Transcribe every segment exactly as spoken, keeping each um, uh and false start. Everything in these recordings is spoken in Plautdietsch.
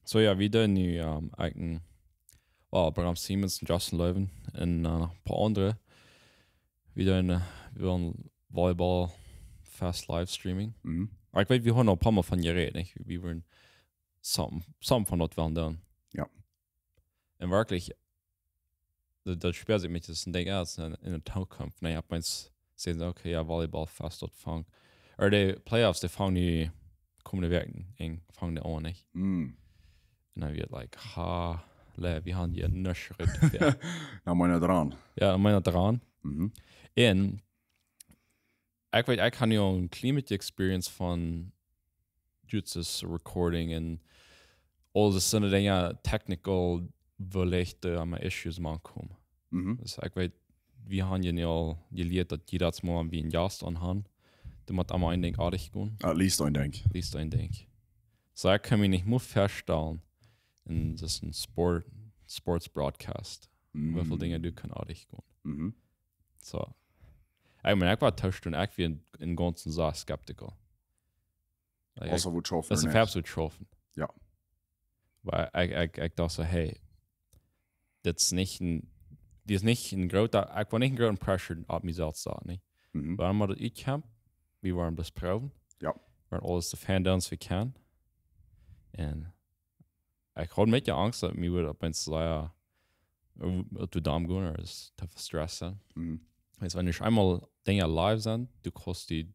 So, jo, wie doonen nu, ähm, eejentlich, well, Abraham Siemens un Justin Löwen un, äh, een poa aundre. Wie doonen, äh, wie doonen Volleyball Fest Livestreaming. Mhm. Oba ekj weet, wie haben aul een poa mol von jerät, nich? Wie wudden something, something von daut wellen doonen. Jo. Un werkjlich, daut, daut spält sikj met daut Dinkj ut en, en de Tookunft. Nä, opp eemol sajen see, okay, jo, Volleyball Fest, daut fangt. Ooda de Playoffs, dee fangen nu komende Wäakj aun, fangen dee aun, nich? Mm. Un dan woat, like, ha, le, wie haben hia nuscht jerät. Jo. Dan meen ekj doaraun. Jo, dan meen ekj doaraun. Mhm. Un ekj weet, ekj hab nu aul een kjlien bät experience von Jutsus recording un aul daut soone Dinja, technical, woo leicht doa aun mien issues mankomen. Mhm. Dus ekj weet, wie haben hia nu aul jelieet daut jie daut mol wie een Jast aun haben, dee mott emma een Dinkj oadich gonen. At least een Dinkj. At least een Dinkj. So, ekj kaun mie nich mea väastalen, en daut een Sport, Sports Broadcast, mhm, woo väl Dinja doa kjennen oadich gonen. Mhm. So. Ekj meen, ekj wia toostonen, ekj wia en, en gaunzen sea skeptical. Like, außer ekj, woo daut schaffen daut es, nich? Fabs woo daut schaffen. Jo. Oba ekj, ekj, ekj docht soo, hey, daut es nich een, daut es nich een groota, ekj wia nich een groota pressure opp mie selfst, nich? Mhm. Wie haben daut utjekjamft, wie woaren daut proowen. Jo. Wie woaren aules soo fein doonen aus wie kjennen. Un ekj haud een bät Angst, daut mie wudd opp eemol sea, äh, to down gonen, ooda daut too väl Stress sennen. Mhm. Weetst, wan eemol Dinja live sent, du kaust die,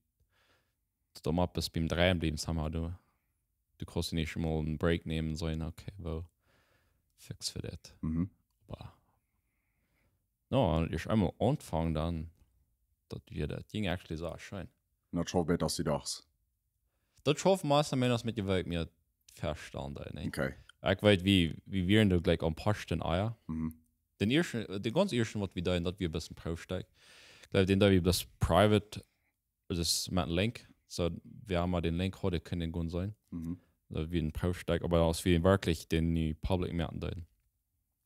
daut mott bloos biem Dreien bliewen, somehow, du, du kaust nich mol een Break nämen, soo, okay, well, fix wie daut. Mhm. Oba, no, wan eemol aunfangen, dan, daut wia, daut jinkj actually sea scheen. Un daut schauft bäta aus du dochst. Daut schauft meist mea aus met de Wäakj mie väastalen deed, nä? Okay. Ekj weet, wie, wie wieren doa jlikj aum Posten, ah jo. Mhm. Dän ieeschten, dän gaunz ieeschten, waut wie deeden, daut wia bloos een Proowstekj. Ekj jleew, dän deeden wie bloos private, daut es met een Link. So, wäa mau dän Link haud, kunn dän gonen seenen. Mhm. Daut wia een Proowstekj, oba aus wie werkjlich dän nu public moaken deeden,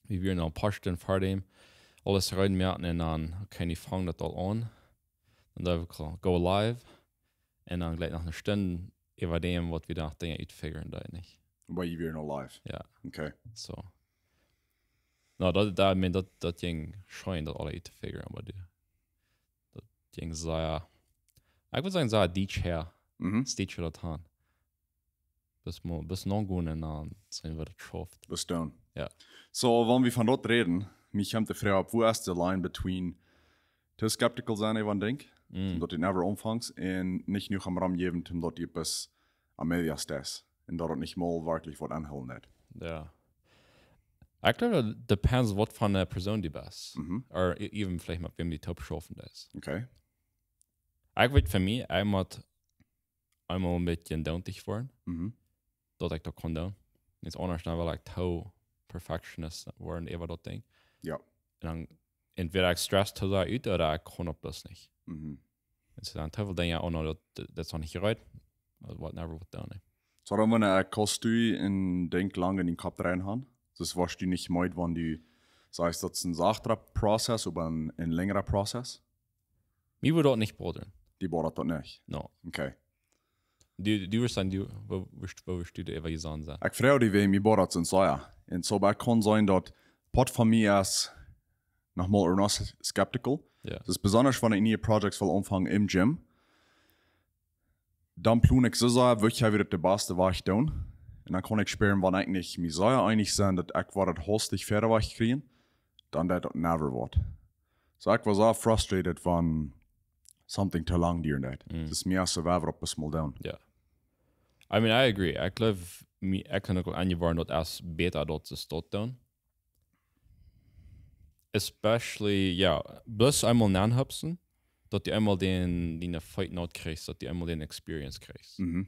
wie wieren aum Posten ver däm, aules reed moaken un dan, okay, nu fangt daut aul aun. Dan deed wie go live. Un dan jlikj noch eene Stund äwa däm, waut wie dan Dinja utfiguren deeden, nich? Oba jie wieren aul live? Jo. Okay. So. No, daut, daut, I mean, daut, daut jinkj scheen, daut aules uttofiguren, oba du, daut jinkj sea, ekj wudd sajen, sea dietsch häa. Mhm. Dietsch daut han. Bloos mau, bloos nogonen un dan seenen, woo daut schauft. Bloos doonen. Jo. So, wan wie von daut räden, mie kjemt de Froag opp, woo es de line between too skeptical sennen äwa een Dinkj, mm, daut du never aunfangst, un nich jenuach aum Rum jäwen, daut du bloos aun media steist, un daut et nich mol werkjlich waut aunhoolen deit. Jo. Ekj jleew, daut depends, waut fa eene Persoon du best. Mhm. Or e-, even veleicht met wäm du toop schaufen deist. Okay. Ekj weet fa mie, ekj mott eemol een bät doonticht woaren, mhm, daut ekj daut kaun doonen. Nich aundasch, dan well ekj too perfectionist woaren äwa daut Dinkj. Jo. Un dan, entwäda ekj stress too sea ut, ooda ekj kaun daut bloos nich. Mhm. Un soo dan too väl Dinja, oh no, daut, daut es noch nich reed. Daut woat never waut doonen, nä. So, dan, wan, äh, kaust du een Dinkj lang en dän Kopp rein han? Daut woascht du nich meed, wan du sajchst, daut es een sachta Prozess, oba een, een lenjra Prozess? Mie wudd daut nich bothern. Die bothert daut nich? No. Okay. Du, du wurscht sajen, du, woo wurscht, woo wurscht du doa äwa jeseenen sennen? Ekj froag die, wäajen mie bothert daut sea. Un soo, oba kaun sennen daut Poat von mie es, nochmol, ea noch skeptical. Jo. Daut es besonda, wan ekj niee Projects well aunfangen em Gym. Dan plon ekj soo sea, woo ekj daut de baste Wajch doonen. Un dan kaun ekj spieren, wan ekj nich mie sea eenich sie, daut ekj woa daut hastich wieda wajch kjrieen, dan deit daut never waut. So, ekj woa sea frustrated, wan something too lang dieren deit. Mm. Daut es mie aus woo waut opp eemol doonen. Jo. I mean, I agree. Ekj jleew, mie, ekj kaun uk aul aunjeworden, daut es bäta, daut see daut doonen. Especially, jo, bloos eemol nenhupsen, daut du eemol dän, dän Fight Night kjrichst, daut du eemol dän Experience kjrichst. Mhm.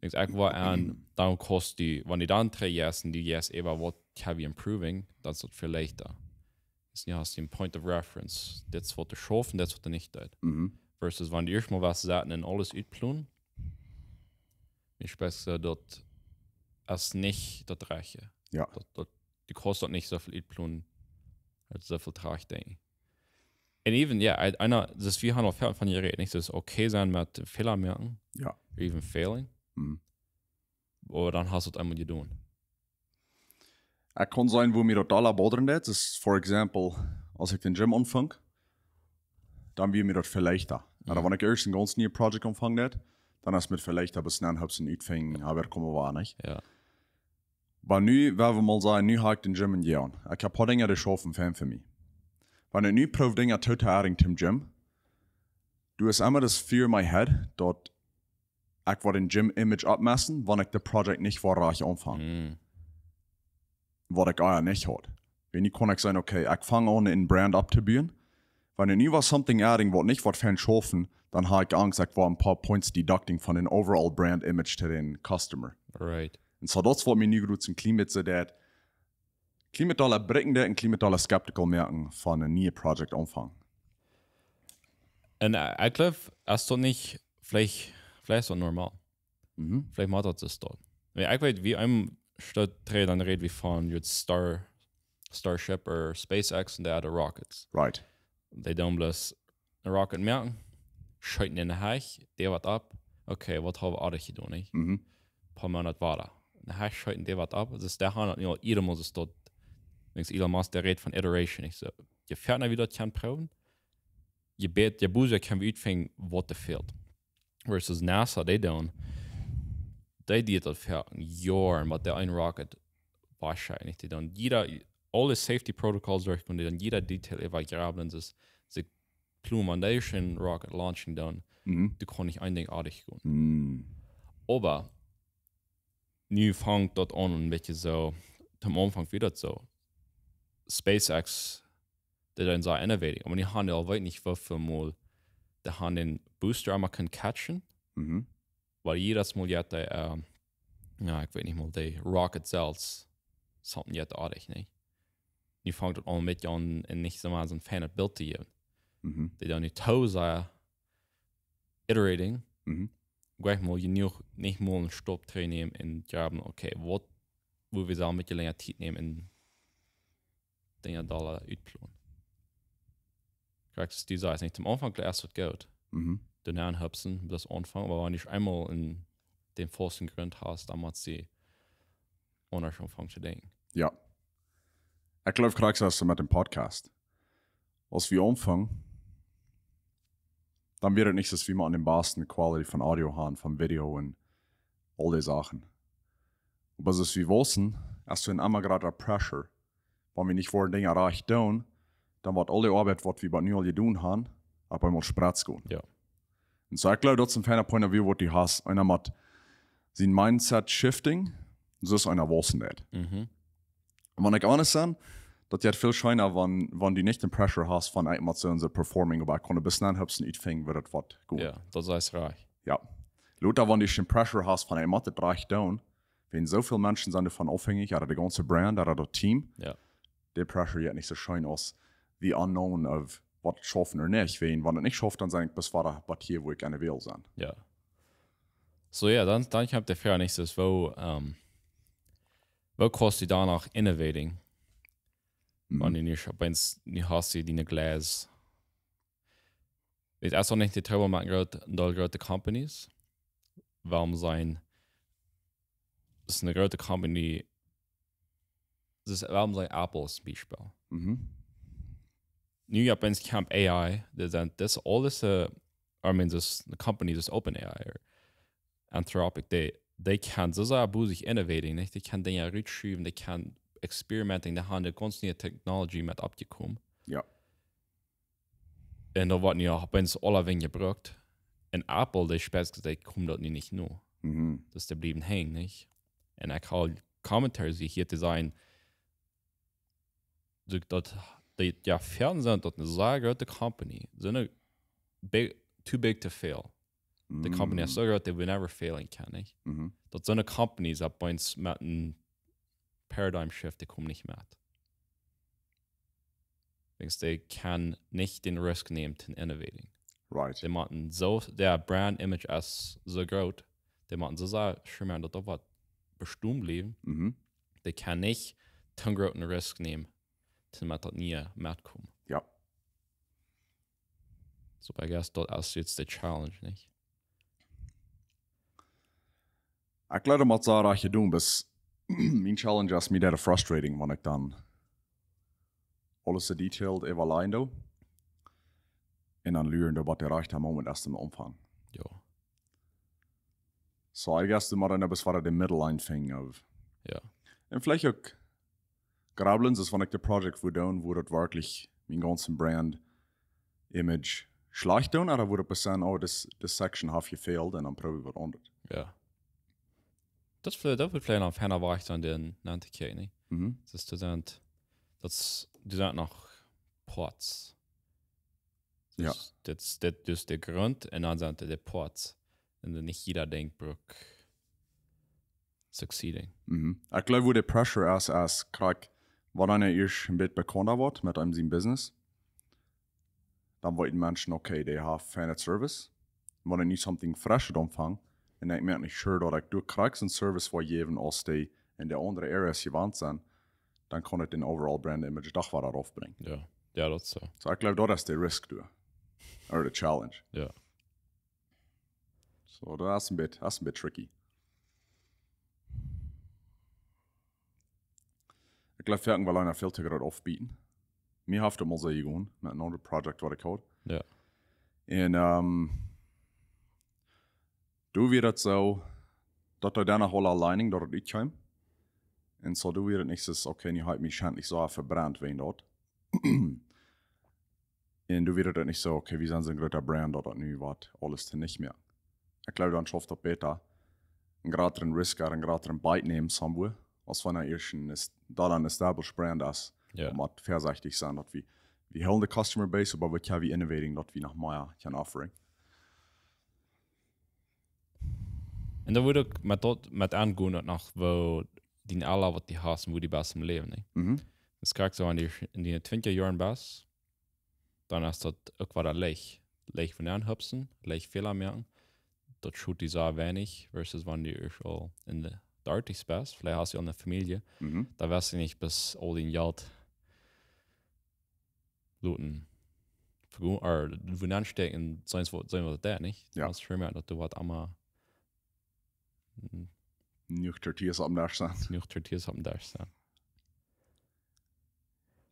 Denkjst, ekj woa aun, dan kaust du, wan du dan trigj jeist un du jeist äwa waut have you improving, dan es daut väl leichta. Daut es, jo, hast du een point of reference. Dit es waut du schaufst, dit es waut du nich deist. Mhm. Versus wan du ieescht mol waut settst un aules utplonen, mie spieekjst du, daut es nich daut Rajchte. Jo. Daut, daut, du kaust daut nich soo väl utplonen, aus soo väl trajcht denkjen. Un even, jo, eena, daut wie haben aul väl von jerät, nich? Daut es okay sennen met Fäla moaken. Jo. Or even failing. Mhm. Oba dan hast du daut eemol jedonen. Ekj kaun seenen, woo mie daut aula bodren deit. Daut es, for example, aus ekj dän Gym aunfunk, dan wia mie daut veleicht. Oba wan ekj ieescht een gaunz nieet Project aunfangen deit, dan es mie veleicht, daut es een Hopsen utfinjen, oba komm, wua nich. Jo. Oba nu, wan wie mol sajen, nu hab ekj dän Gym enjehaut. Ekj hab poa Dinja, dee schaufen fein fa mie. Wan ekj nu proow Dinja to to adding to dän Gym, du hast emma daut Fear en mien Head, daut ekj woa dän Gym Image oppmessen, wan ekj daut Project nich woa rajcht aunfangen. Waut ekj ea nich haud. Wan nu kaun ekj sajen, okay, ekj fang aun een Brand opptobuen. Wan ekj nu waut something adding, waut nich woat fein schaufen, dan hab ekj Angst, ekj woa een poa points deducting von dän overall Brand Image to dän Customer. Right. Un soo daut es waut mie nu groots en kjlien bät, soo daut, kjlien bät aul bräakjen deit un kjlien bät aul skeptical moaken von een nieet Project aunfangen. Un eh, ekj jleew, es daut nich, veleicht, veleicht es daut normal. Mhm. Veleicht mott daut soo stonen. Wan ekj weet, woo een Stoot trigj, dan räd wie von, jie weet, Star, Starship ooda SpaceX un dee adding Rockets. Right. Dee doonen bloos een Rocket moaken, scheeten en de Hecht, dee woat opp. Okay, waut hab wie aul jedonen, nich? Mhm. Poa Moonat wada. De Hecht scheeten, dee woat opp. Daut es, dee haben nu aul jiedet Mol soo daut, denkjst, Elon Musk, dee rät von iteration, nich soo. Jie foaken, woo daut kaun proowen. Jie bät, jie Busse kaun utfinjen, waut doa fält. Versus NASA, dee doonen, dee deit daut fa Joaren, waut dee een Rocket woascheinlich, dee doonen jieda, aule safety protocols derchgonen, dee doonen jieda Detail äwagrablen, daut see planen, wan dee een Rocket launchen doonen, Mhm. dee kaun nich een Dinkj aundasch gonen. Mhm. Oba nu fangt daut aun een bät soo, aum Aunfank wia daut soo. SpaceX, dee doonen sea innovating. Oba dee haben aul, weet nich woo väl Mol, dee haben dän Booster eemol kunnen catchen. Mhm. Oba jiedet Mol jeit dee, eh, jo, ekj weet nich mol, dee Rocket selfst, something jeit aundasch, nich? Nu fangt daut aul een bät aun un nich soo mau soon feinet Bilt to jäwen. Mhm. Dee doonen nu too sea iterating, Mhm. jlikj mol jenuach, nich mol een Stopp trigjnämen un graben, okay, waut, woo wie sellen een bät lenja Tiet nämen un Dinja dolla utplonen. Krakjt aus du sajst, nich, aum Aunfank es daut goot. Mhm. Doano hopsen, daut aunfangen, oba wan du eemol en dän fausten Grunt hast, dan mott see aundasch aunfangen to denkjen. Jo. Ekj jleew, krakjt soo es et met dän Podcast. Aus wie aunfangen, dan wia et nich soo, aus wie mau aun dän basten Quality von Audio haben, von Video un aul dee Sachen. Oba aus wie wausen, es doa emma jrata Pressure. Wan wie nich woaren Dinja rajcht doonen, dan woat aul dee Oabeit, waut wie bat nu aul jedonen haben, opp eemol spretz gonen. Jo. Un soo, ekj jleew, daut es een feina point of view, waut du hast. Eena mott sien Mindset shifting, soo aus eena wausen deit. Mhm. Wan ekj honest sie, daut jeit väl scheena, wan, wan du nich dän Pressure hast von, ekj mott soo un soo performing, oba ekj kaun bat nu hopsen utfinjen, woo daut woat gonen. Jo, daut es rajcht. Jo. Lota, wan du dän Pressure hast von, ekj mott et rajcht doonen, wan soo väl Menschen sent doavon aufhänjich, ooda de gaunze Brand, ooda daut Team, Jo. dee Pressure jeit nich soo scheen aus the unknown of waut schaufen ooda nich. Wan, wan et nich schauft, dan sie ekj bat wada, bat hia, wua ekj aun de Welt sie. Jo. Soo jo, dan, dan kjemt de Froag, nich, es woo, ehm, woo kaust du doano innovating? Mhm. Wan du nu opp eemol, nu hast du diene Glas. Daut es uk nich de Trubbel met groot, doll groote Companies. Wuarom sent, daut es eene groote Company, daut es, wuarom sent Apple toom Biespel? Mhm. Nu opp eemol kjemt A I, daut sent, daut es aules, eh, I mean, daut es eene Company, daut es OpenAI, ooda Anthropic, dee, dee kjennen soo sea bosich innovating, nich? Dee kjennen Dinja rutschuwen, dee kjennen experimenting, dee haben de gaunz niee Technology met oppjekomen. Jo. Un daut woat nu opp eemol aula wan jebrukt. Un Apple, dee spetz jesajcht, kjemt daut nu nich no. Mhm. Daut dee bliewen hangen, nich? Un ekj hab Commentaries, dee hia to seenen, daut, daut, dee, jo, Fernsehen, daut eene sea groote Company, soone big, too big to fail. De Company es soo groot, dee will never failen kaun, nich? Mhm. Daut soone Companies opp eemol met een Paradigm Shift, dee komen nich met. Denkjst, dee kjennen nich dän Risk nämen to innovating. Right. Dee motten soo, de Brand Image es soo groot, dee motten soo sea schemeren, daut daut woat bestonen bliewen. Mhm. Dee kjennen nich too grooten Risk nämen, to met daut niee metkomen. Jo. So, I guess, daut es nu de Challenge, nich? Ekj jleew, daut mott sea rajcht jedonen, bat Mien Challenge es, mie daut frustrating, wan ekj dan aules so detailed äwalajen doo. Un dan luren doo, waut de rajchta Moment es, om to aunfangen. Jo. So, I guess, du motst dan eppes fa de middle line thing of. Jo. Un veleicht uk Grubblens es, wan ekj de Project wua doonen, wua daut werkjlich mien gaunzen Brand Image schlajcht doonen, ooda wua daut bestemt, oh, this, this section haft gefält, un dan proow ekj waut aundret. Jo. Daut es, daut woat veleicht noch feina Wajch sennen, dän auntotookjen, nä? Mhm. Daut es, daut sent, daut es, daut sent noch Parts. Jo. Dus, daut es, daut, dus de Grunt un dan sent de Parts. Un dan nich jieda Dinkj brukt succeeding. Mhm. Ekj gleew, wua de pressure es, es krakjt, wan eena ieescht een bät bekaunda woat met eenem sien Business, dan weeten Menschen, okay, dee haft feinet Service. Wan ekj nu something fresh aunfang, un ekj moak mie sure, daut ekj doa krakjt een Service woa jäwen, aus dee en de aundre Areas jewant sent, dan kaun ekj dän overall Brand Image doch wada raufbrinjen. Jo. Jo, daut es soo. So, ekj gleew, daut es de Risk doa. Or de Challenge. Jo. So, daut es een bät, daut es een bät tricky. Ekj gleew, foaken well eena väl too groot aufbieten. Mie haft daut mol soo jegonen met een aundret Project, waut ekj haud. Jo. Un, ehm, doa wia daut soo, daut doa dan noch aul aligning, daut et utkjeem. Un so doa wia daut nich soo, okay, nu hab ekj mie scheinlich soo vebrennt wäajen daut. Un doa wia daut nich soo, okay, wie sent soon groota Brand, daut daut nu woat aules to nich mea. Ekj gleew, dan schauft daut bäta, een jratren Risk, een jratren Bite nämen, somewhere, aus wan eena ieescht een es-, daut een established Brand es, Jo. Om waut väasechtich sennen, daut wie, wie hoolen de Customer Base, oba wie kjennen wie innovating, daut wie noch mea kjennen offering. Un dan wudd uk met daut, met aungonen, daut noch, woo dien Aula, waut du hast un woo du best em Läwen, nä? Mhm. Daut es krakjt soo, wan du en de twintja Joaren best, dan es daut uk wada leicht. Leicht von aunhupsen, leicht Fäla moaken. Daut schot die soo weinich, versus wan du ieescht aul en de dartich best, veleicht hast du aul eene Famielje, Mhm. dan weetst du nich, bie aul dien Jelt loten vegoo-, or wua nenn stoakjen, seenen waut, seenen waut daut deit, nich? Jo. Daut es schwiericha, daut du waut emma, mm, Nuach Tortillas oppem Desch sent. Nuach Tortillas oppem Desch sent.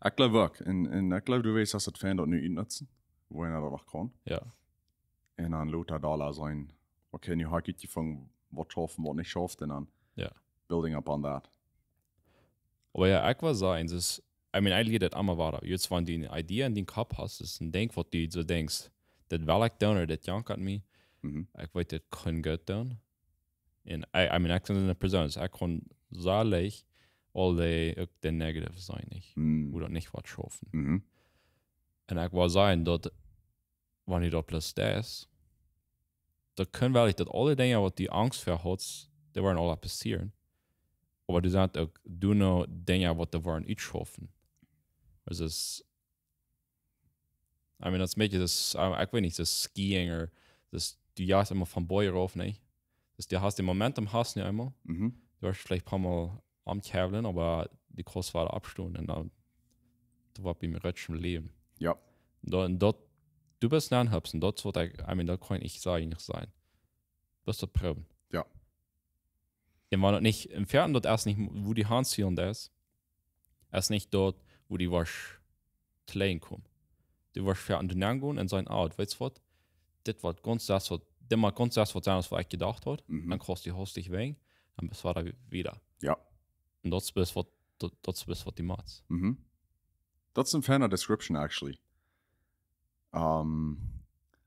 Ekj gleew uk. Un, un ekj gleew, du weetst, daut et fein daut nu utnutzen, wua eena daut noch kaun. Jo. Un dan lota dolla seenen, okay, nu hab ekj utjefungen, waut schauft, waut nich schauft, un dan Jo. building up on that. Oba jo, ekj wudd sajen, daut es, I mean, ekj lehr daut emma wada. Jie wan du eene Idee en dien Kopp hast, daut es een Dinkj, waut du soo denkjst, daut well ekj doonen, ooda daut jankat mie. Mhm. Ekj weet, daut kaun goot doonen. Un I, I mean, ekj sie eene Persoon, soo ekj kaun soo leicht aul de, uk de negative seenen, nich? Mhm. Wua daut nich waut schaufen. Mhm. Un ekj wudd sajen, daut wan du daut bloos deist, dan kaun werkjlich daut aule Dinja, waut du Angst ver hast, dee woaren aula passieren. Oba du sajchst uk, du no Dinja, waut dee woaren utschaufen. Daut es, I mean, daut es een bät, daut es, I, ekj weet nich, daut es skiing, daut es, du jast emma von Boaj rauf, nä? Daut du hast daut Momentum, hast nu eemol. Mhm. Du woascht veleicht poa Mol aum Kjäwlen, oba du kaust wada oppstonen un dan, daut woat bie mie rutschen läwen. Jo. Daut, daut, du best aunhupsen, daut es waut ekj, I mean, daut kaun ekj sajen, nich sajen. Bloos daut proowen. Jo. Un wan daut nich, em Veaten daut es nich, wua du han west, es nich daut, wua du woascht to läajen komen. Du woascht ver aun dän aungonen un sajen, ah, weetst waut? Dit woat gaunz daut waut, dit woat gaunz daut waut sennen, aus waut ekj jedocht haud. Mhm. Dan kaust du haustich wajch, dan best wada wie-, wieda. Jo. Un daut es waut, daut, daut es waut du motst. Mhm. Daut es eene feine Description, actually. Ehm,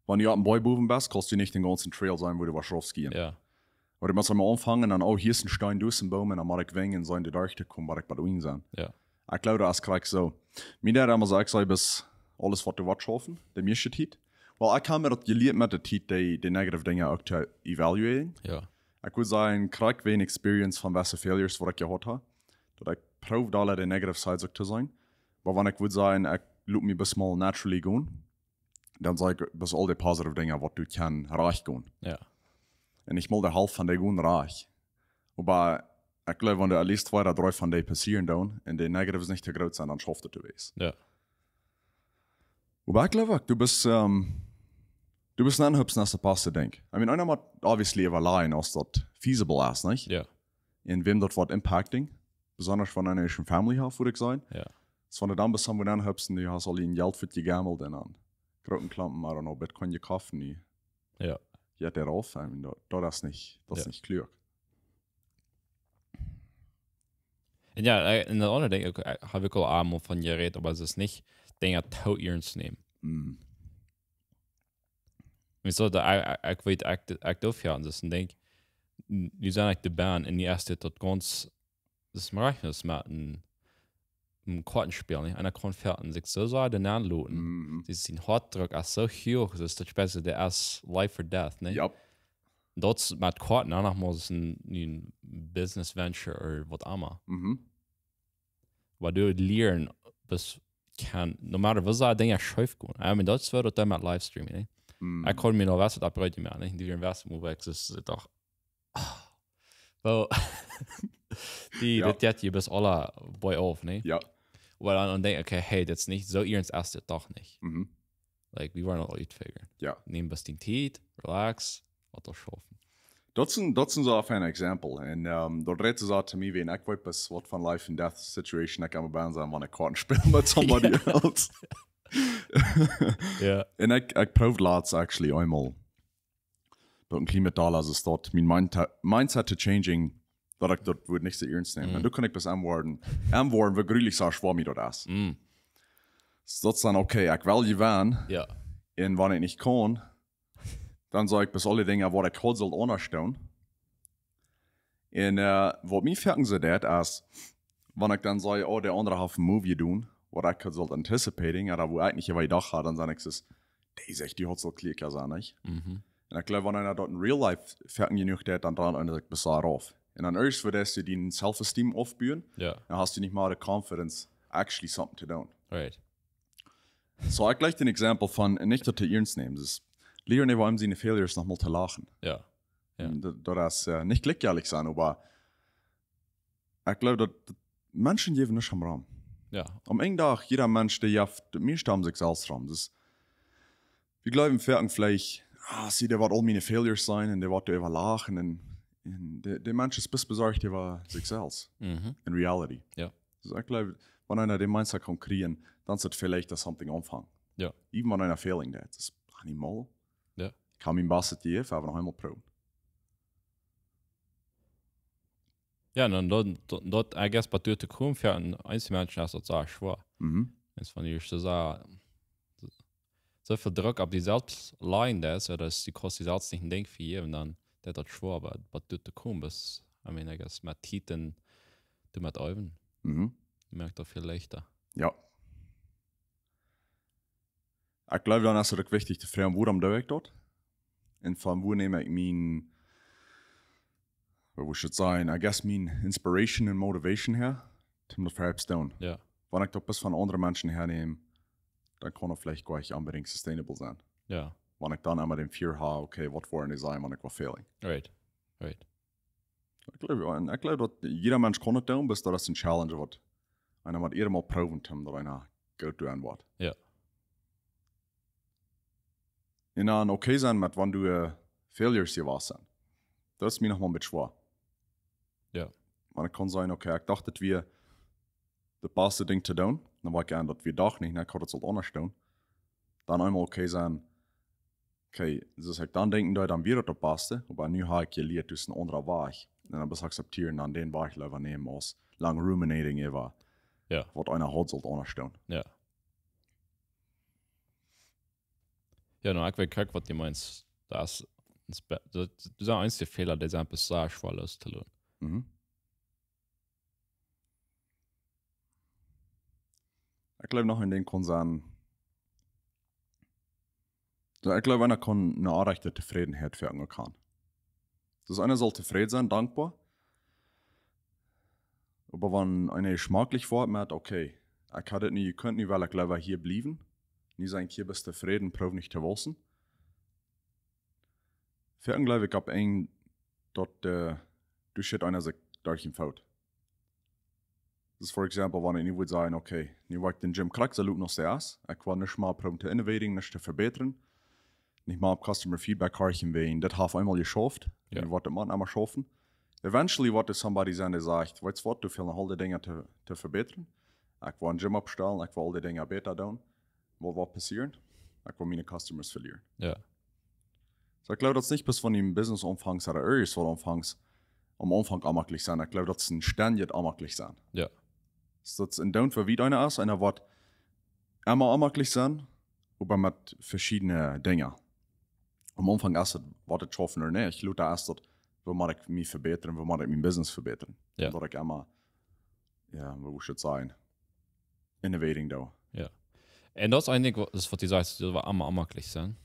wan du opp een Boaj bowen best, kaust du nich dän gaunzen Trail seenen, wua du woascht rauf skieen. Jo. Oba du motst emol aunfangen un, oh, hia es een Steen, doa es een Boom, un dan mott ekj wajch un seenen, de Dörch to komen, waut ekj bie doa sennen. Jo. Ekj gleew, daut es krakjt soo. Mie deed emma soo, ekj saj, best aules waut du woascht schaufen, de mieeschte Tiet. Well, ekj hab mie daut jelieet met de Tiet, de, de negative Dinja uk to evaluating. Jo. Ekj wudd sajen, krakjt wäajen Experience von waut fa Failures, waut ekj jehaut hab, daut ekj proow dolla de negative sides uk to seenen. Oba wan ekj wudd sajen, ekj lot mie best mol naturally gonen, dan saj ekj, best aul de positive Dinja, waut du kaust rajcht gonen. Jo. Un ekj mol de Halft von dee gonen rajcht. Oba ekj gleew, wan doa at least twee ooda dree von dee passieren doonen un de negatives nich too groot sent, dan schauft et to wees. Jo. Oba ekj gleew uk, du best, ehm, du best aunhupsen, aus daut paust, denkj ekj. I mean, eena mott obviously evaluaten, aus daut feasible es, nich? Jo. Un wäm daut woat impacting, besonda wan eena ieescht ne family haft, wudd ekj sajen. Ja. Soo wan du dan best, wua dan hast, du hast aul dien Jelt fa jegammelt un dan grooten Klompen, I don't know, Bitcoin jekoft, nu Ja. jeit dee rauf. I mean, daut, daut es nich, daut es Ja. nich kluak. Un ja, eh, un daut aundre Dinkj, uk, eh, hab ekj aul eemol von jerät, oba daut es nich Dinja too iernst nämen. Mm. Wieso, daut, ekj, ekj, ekj weet, ekj, ekj doof ja, un daut es een Dinkj, nu sie ekj de Band un nu es dit daut gaunz, daut es mau, daut es mau een, een Koatenspel, nich? Un dan kaun veleicht sikj soo sea doa nenloten. Mm. Daut es een Hoatdruck, es soo huach, daut es daut Spel, daut es life or death, nich? Ja. Daut es met Koaten, dan noch mol een, een business venture ooda waut emma. Mhm. Oba du lieescht best, kaun, no matter waut, soo Dinja scheef gonen. I mean, daut es waut daut dan met Livestreaming, nich? Mm. Ekj kaun mie noch waut oprieejen, nich? Dee wieren waut, wo ekj dacht, ah, well, dee, Ja. daut jeit hia best aula bie auf, nich? Ja. Oba dan, dan denkj ekj, okay, hey, daut es nich, soo iernst es dit doch nich. Mhm. Like, we were not all eat figure. Ja. Nemm best diene Tiet, relax, lot daut schaufen. Daut es een, daut es een soo een example. Un, ehm, daut rät soo to mie, wan ekj weet best waut von life and death situation ekj aun bie sie, wan ekj Koaten speel met somebody else. Ja. Un ekj, ekj proowd latst actually eemol. Daut een kjlien bät aul aus es daut, mien mind-, mindset to changing, daut ekj daut wudd nich soo iernst nämen. Mhm. Un dan kaun ekj best aunwoaren, aunwoaren, woo grulich soo schwoa mie daut es. Mm. Soo daut es dan, okay, ekj well jewennen, Ja. un wan ekj nich kaun, dan saj ekj best aule Dinja, waut ekj haud sult aundasch doonen. Un, eh, waut mie foaken soo deit, es, wan ekj dan saj, oh, de aundra haft een move jedonen, waut ekj haud sult anticipating, ooda woo ekj nich jedocht haud, dan saj ekj soo, dee sajcht, dee haud sult kloaka sennen, nich? Mhm. Un ekj jleew, wan eena daut en real life foaken jenuach deit, dan deit eena sikj best rauf. Un dan ieescht woascht du dien self-esteem oppbuen, Ja. dan hast du nich mea de confidence, actually something to do. Right. Soo, ekj jleich een example von, nich daut too iernst nämen. Dus, lieren äwa eenem siene failures noch mol to lachen. Ja. Ja. Daut, daut es, eh, nich jlikjjeltich sennen, oba ekj jleew, daut Menschen jäwen nuscht om Rum. Ja. Aum Enj Dach, jieda Mensch, dee jeft, dee mieeschte om sikj selfst rum. Dus, wie jleewen foaken veleicht, ah, see, dee woat aul miene failures seenen un dee woat doaräwa lachen un, un de, de Mensch es best besorcht äwa sikj selfst. Mhm. In reality. Ja. Dus ekj jleew, wan eena dän Mindset kaun kjrieen, dan es et veleicht daut something aunfangen. Ja. Even wan eena failing deit. Daut es animal. Ja. Kaun mien best jäwen, oba noch eemol proowen. Ja, un daut, daut, daut, I guess, waut doa to komen, fa een, eenje Menschen es daut soo schwoa. Mhm. Es von die ieeschte soo, soo väl Druck opp die selfst lajen, daut es, daut du kaust die selfst nich een Dinkj vejäwen, dan deit daut schwoa, oba waut doa to komen es, I mean, I guess, met Tiet un doamet äwen, Mhm. moakt daut väl leichta. Ja. Ekj jleew, dan es et uk wichtich to froagen, wuarom doo ekj daut? Un von wua näm ekj mien, woo wudd ekj daut sajen, I guess mien inspiration un motivation häa, om daut fa to doonen. Ja. Wan ekj daut best von aundre Menschen häanäm, dan kaun et veleicht goanich onbedinjt sustainable sennen. Ja. Wan ekj dan emma dän Fear hab, okay, waut woaren dee sajen, wan ekj woa failen? Right. Right. Ekj jleew, un ekj jleew, daut jieda Mensch kaun et doonen, bloos daut es een Challenge, waut eena mott ieescht mol proowen, om daut eena goot doonen woat. Ja. Un dan okay sennen met wan du, eh, failures jewast sent. Daut es mie noch mol een bät schwoa. Ja. Wan ekj kaun sajen, okay, ekj docht, daut wia daut baste Dinkj to doonen. Dan woa ekj aun, daut wia doch nich, nä, ekj haud et sult aundasch doonen. Dan eemol okay sennen, okay, soo aus ekj dan denkjen deed, dan wia daut daut baste, oba nu hab ekj jelieet, daut es een aundra Wajch. Un dan best akzeptieren, dan dän Wajch leewa nämen aus lang ruminating äwa Ja. waut eena haud sult aundasch doonen. Ja. Ja, nu, ekj weet krakjt, waut du meenst. Daut es, daut es be-, daut, daut sent eenje Fäla, dee sent best sea schwoa loostoloten. Mhm. Ekj jleew, noch een Dinkj kaun sennen, soo, ekj jleew, eena kaun eene oprajchte Tofrädenheit foaken uk han. Dus eena saul tofräd sennen, dankboa. Oba wan eena jeschmakjlich woat met, okay, ekj haud et nich jekunt, nu well ekj leewa hia bliewen. Nu sie ekj hia best tofräd, proow nich to wausen. Foaken jleew ekj opp een, daut, eh, du schitst eena sikj derch dän Foot. Dus, for example, wan ekj nu wudd sajen, okay, nu woa ekj dän Gym krakjt soo loten aus dee es. Ekj woa nich mea proowen to innovating, nuscht to vebätren. Nich mea opp Customer Feedback horchen, wäajen daut haft eemol jeschauft. Ja. Un woat daut mau emma schaufen. Eventually woat doa somebody sennen, dee sajcht: "Weetst waut, du hast noch aul dee Dinja to, to vebätren. Ekj well een Gym oppstalen, ekj well aul dee Dinja bäta doonen. Waut woat passieren? Ekj well miene customers velieren." Ja. So, ekj jleew, daut es nich bloos wan du een Business aunfangst ooda irjent waut aunfangst, aum Aunfank onjemaklich sennen. Ekj jleew, daut es een stendjet onjemaklich sennen. Ja. So, daut es een Doont fa wie eena es, eena woat emma onjemaklich sennen, oba met veschiedne Dinja. Aum Aunfank es et, woat et schaufen ooda nich. Ekj jleew, daut es daut, woo mott ekj mie vebätren, woo mott ekj mien Business vebätren. Ja. Daut ekj emma, ja, woo should it sein? Innovating though. Ja. En daut es eejentlich waut, daut es waut du sajchst, daut wie emma onjemaklich sennen.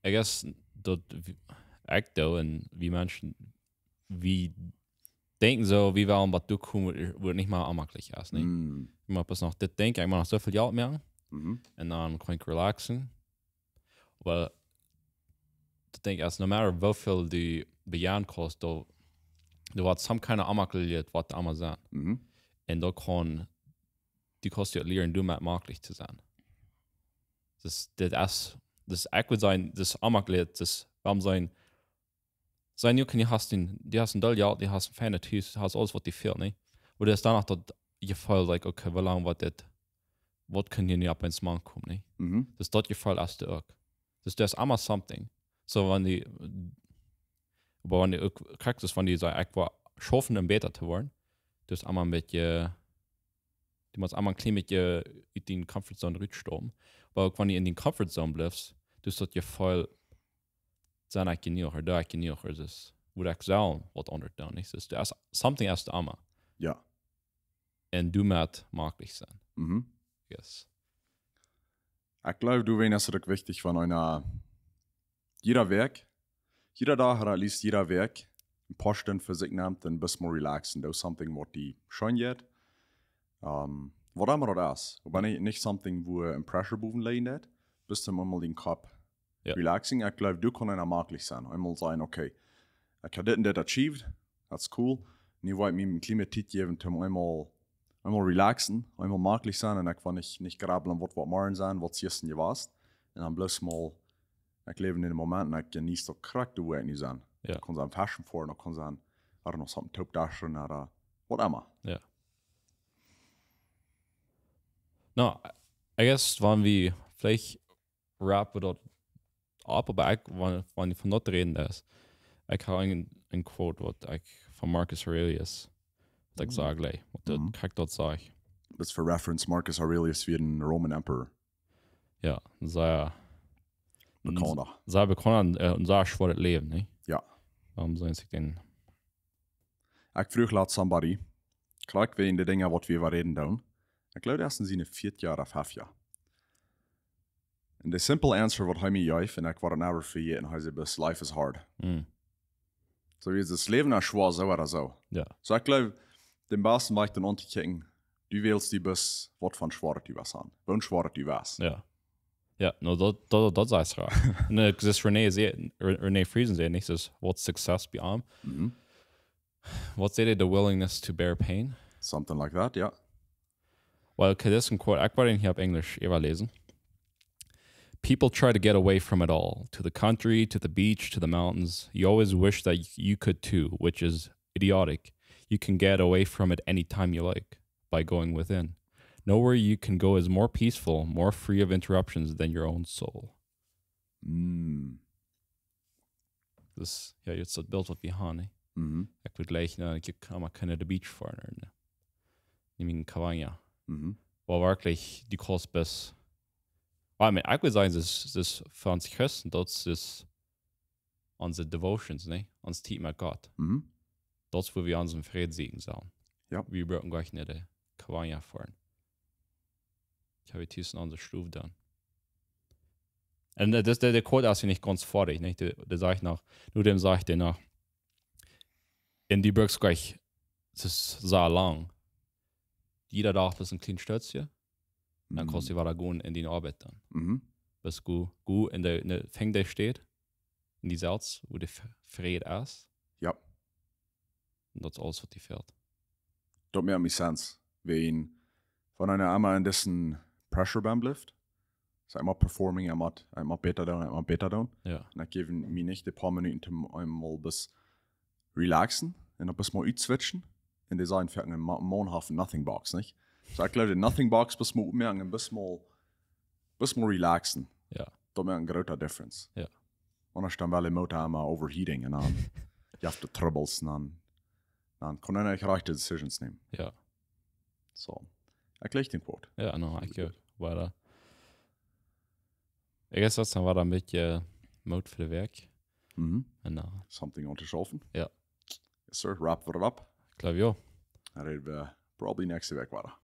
I guess daut wie, ekj doo en wie Menschen, wie denkjen soo, wie wellen waut doakomen, wua et nich mea onjemaklich es, nä? Mm. Ekj mott bloos noch dit denkjen, ekj mott noch sooväl Jelt moaken. Mhm. En dan kaun ekj relaxen. Oba daut denkj ekj, es no matter woo väl du bejäaren kaust, du, du woascht some kind of onjemaklich, waut emma sennen. Mhm. En daut kaun, du kaust die lieren, doamet onjemaklich to sennen. Daut, daut es, daut ekj wudd sajen, daut onjemaklich, daut, wuarom sajen, sajen, du kaust, du hast een, du hast een dol Jelt, du hast een feinet Hus, du hast aules waut die fält, nä? Oba daut es dan noch daut Jefeel, like, okay, woo lang woat dit, waut kaun hia nu opp eemol mank komen, nä? Mhm. Daut, daut Jefeel hast du uk. Daut, daut es emma something. So, wan du, oba wan du uk kjikjst, daut wan du sajchst, ekj well schaufen om bäta to woaren, daut es emma een bät, du motst emma een kjlien bät ut diene comfort zone rutstappen. Oba uk wan du en diene comfort zone blifst, daut es daut Jefeel, sie ekj jenuach, ooda doo ekj jenuach, ooda es, wudd ekj selfst waut aundret doonen, nich? Daut, daut es something, es doa emma. Ja. En doamet onjemaklich sennen. Mhm. Yes. Ekj jleew, du, wan es et uk wichtich, wan eena jieda Wäakj, jieda Dach ooda at least jieda Wäakj, een poa Stund fa sikj nemt en bloos mol relaxen, do something waut die scheen jeit. Ähm, waut emma daut es. Oba nich, nich something, wua een pressure bowen lijen deit, bloos om eemol dän Kopp Ja. relaxing. Ekj jleew, du kaust eena onjemaklich sennen. Eemol sajen, okay, ekj hab dit en dit achieved, that's cool. Nu well ekj mie een kjlien bät Tiet jäwen, om eemol, eemol relaxen, eemol onjemaklich sennen. En ekj well nich, nich grabblen, waut woat morjen sennen, waut es jistren jewast. En dan bloos mol, ekj läw en dän Moment en ekj jeneet daut krakjt, wua ekj nu sie. Ja. Kaun sennen Fashion foaren, kaun sennen, I don't know, something toop daschen ooda waut emma. Ja. No, I guess, wan wie veleicht wrappen daut opp, oba ekj, wan, wan du von daut räden deist, ekj hab een, een Quote, waut ekj von Marcus Aurelius, waut ekj Mhm. saj jlikj, waut daut, Mhm. krakjt daut sajcht. Daut es fa reference, Marcus Aurelius wia een Roman Emperor. Ja, sea, Bekaunt. sea bekaunt, äh, un sea schwoa daut Läwen, nä? Ja. Wuarom saul ekj dän? Ekj fruach latst somebody, krakjt wäajen de Dinja, waut wie äwa räden doonen. Ekj jleew, daut es en siene vieetich Joa ooda fieftich Joa. En de simple answer, waut hee mie jeef, en ekj woa daut never vejäten, hee säd: "But life is hard." Mm. So, wia daut Läwen es schwoa, soo ooda soo. Ja. So, ekj jleew, dän basten Wajch dan auntokjikjen, du wälst die bloos, waut fa schwoa du west aun. Woo schwoa du west. Ja. Ja, no, daut, daut, daut es raar. Ne, daut René säd, Re-, René Friesen säd nich, daut, what's success bie am? Mhm. Waut säd hee, the willingness to bear pain? Something like that, ja. Well, okay, daut es een Quote. Ekj woa dän hia opp Enjlisch äwaläsen. People try to get away from it all, to the country, to the beach, to the mountains. You always wish that y-, you could too, which is idiotic. You can get away from it anytime you like by going within. Nowhere you can go is more peaceful, more free of interruptions than your own soul. Mm. Daut es, jo, jrod daut Bilt, waut wie haben, nä? Mhm. Ekj wudd jlikj, nä, ekj kaun mau kjeene de beach foaren, nä? Nich mea en Cabaña. Mhm. Wua werkjlich dee Kost best. Well, I mean, ekj wudd sajen, daut es, daut es fa ons Christen, daut es, daut es onse devotions, nä? Ons Tiet met Gott. Mhm. Daut es, wua wie onsen Fräd sieekjen sellen. Jo. Wie brucken nich no de Cabaña foaren. Ekj hab hia tus onse Stow doonen. Un, äh, daut, de, de Quote es hia nich gaunz foadich, nä? Dee, dee sajcht noch, no däm sajcht hee noch, un dee brukt nich, daut es soo lang. Jieda Dach es een kjlien Stootje, dan Mhm. kaust du wada gonen en diene Oabeit dan. Mhm. Best du, du en de, en de, fang dee Städ, en dee selfst, wua de F-, Fräd es. Jo. Un daut es aules, waut die fält. Daut moakt mie sense. Wäajen, wan eena emma en disen Pressure bie blift, es emma performing, emma, emma bäta doonen, emma bäta doonen. Jo. Un dan jäwen mie nich de poa Minuten, om eemol bloos relaxen, Un dan bloos mol utswitchen. Un dee sajen foaken een Maun haft nothing box, nich? So, ekj jleew, de nothing box bloos mol oppmoaken un bloos mol, bloos mol relaxen. Ja. Daut moakt eene groote difference. Ja. Aundasch dan well de Motor emma overheating un dan jeft et Troubles un dan, dan kaun eena nich rajchte decisions nämen. Ja. So, ekj jleich dän Quote. Ja, no, ekj uk. Wada. I guess daut es dan wada een bät Moot fa de Wäakj. Mhm. Un dan, Something aun to schaufen. Ja. Yes, sir. Wrap it up. Ekj jleew, jo. Dan räden wie probably näakjste Wäakj wada.